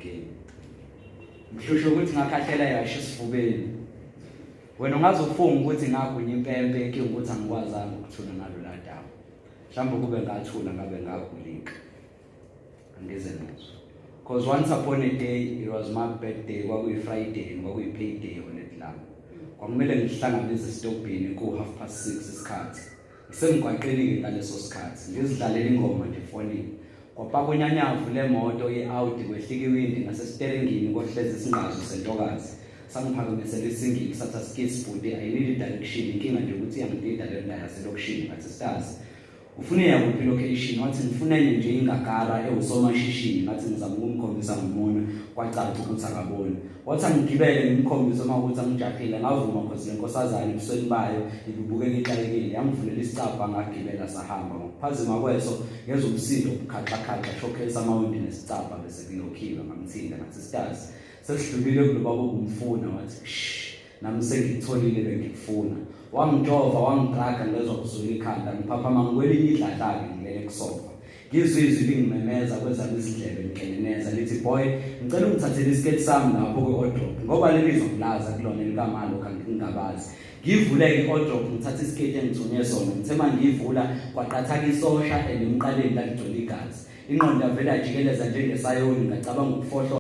game. Ngihlushwe ukuthi ngakhahlela yasho esifubeni. Wena ungazofunga ukuthi ngagunya impempe, inkinga ukuthi angikwazanga ukuthula ngalo la daba. Mhlawumbe kube ngathula ngabe ngagulika. Angize nozwa. Because once upon a day, it was my birthday, kwakuyi-Friday, kwakuyi-payday on lami. Kwakumele ngihlangabeze esitobhini ku-6:30 isikhathi. Ngisemgwaqeni-ke ngaleso sikhathi, ngizidlalela ingoma nje efonini. Kwapaka unyanyavu lemoto i-Audi, kwehlika iwindi, ngasesiteringini kohlezi isingqazo sentokazi. Sangiphakamisela isingili sathi, "Asikisi bhuti, I need direction." Inkinga nje ukuthi iyangidida le ndawo yaselokishini. Ngathi, "Stars, ufuna yakuphi location?" Wathi, "Ngifuna enye nje ingagara ewusomashishini." Ngathi ngizama ukumkhombisa ngomunwe, kwacaca ukuthi akaboni. Wathi angigibele ngimkhombise uma ukuthi angijahile. Ngavuma, cause le nkosazane ebusweni bayo ibibukeka ixakekile. Yangivulela isicabha, ngagibela, sahamba. Ngokuphazima kweso ngezwa umsindo ukukhaxakhaxa, showcase amawindi nesicabha bese kulokhiwe. Ngamthinta ngathi, "Stars, sesidlulile kulo baba obumfuna." Wathi, "Shh, nami sengikutholile bengikufuna." Wangijova, wangidraga, ngezwa kuzula ikhanda, ngiphaphama ngikwelinye idladla-ke, ngilele kusofa. Ngizwe izwi lingimemeza kwezami izindlebe, ngikeneneza, lithi, "Boy, ngicela ungithathele isiketi sami lapho kwi-wardrobe, ngoba leli zonglaza kulona elikamalo." Kangingabazi, ngivuleke i-wardrobe, ngithathe isiketi engithunywe sona. Ngithe uma ngiyivula, kwaqathaka isosha and emqaleni laligcwele igazi. Ingqondo yavele yajikeleza njengesayoni, ngacabanga ukufohlo.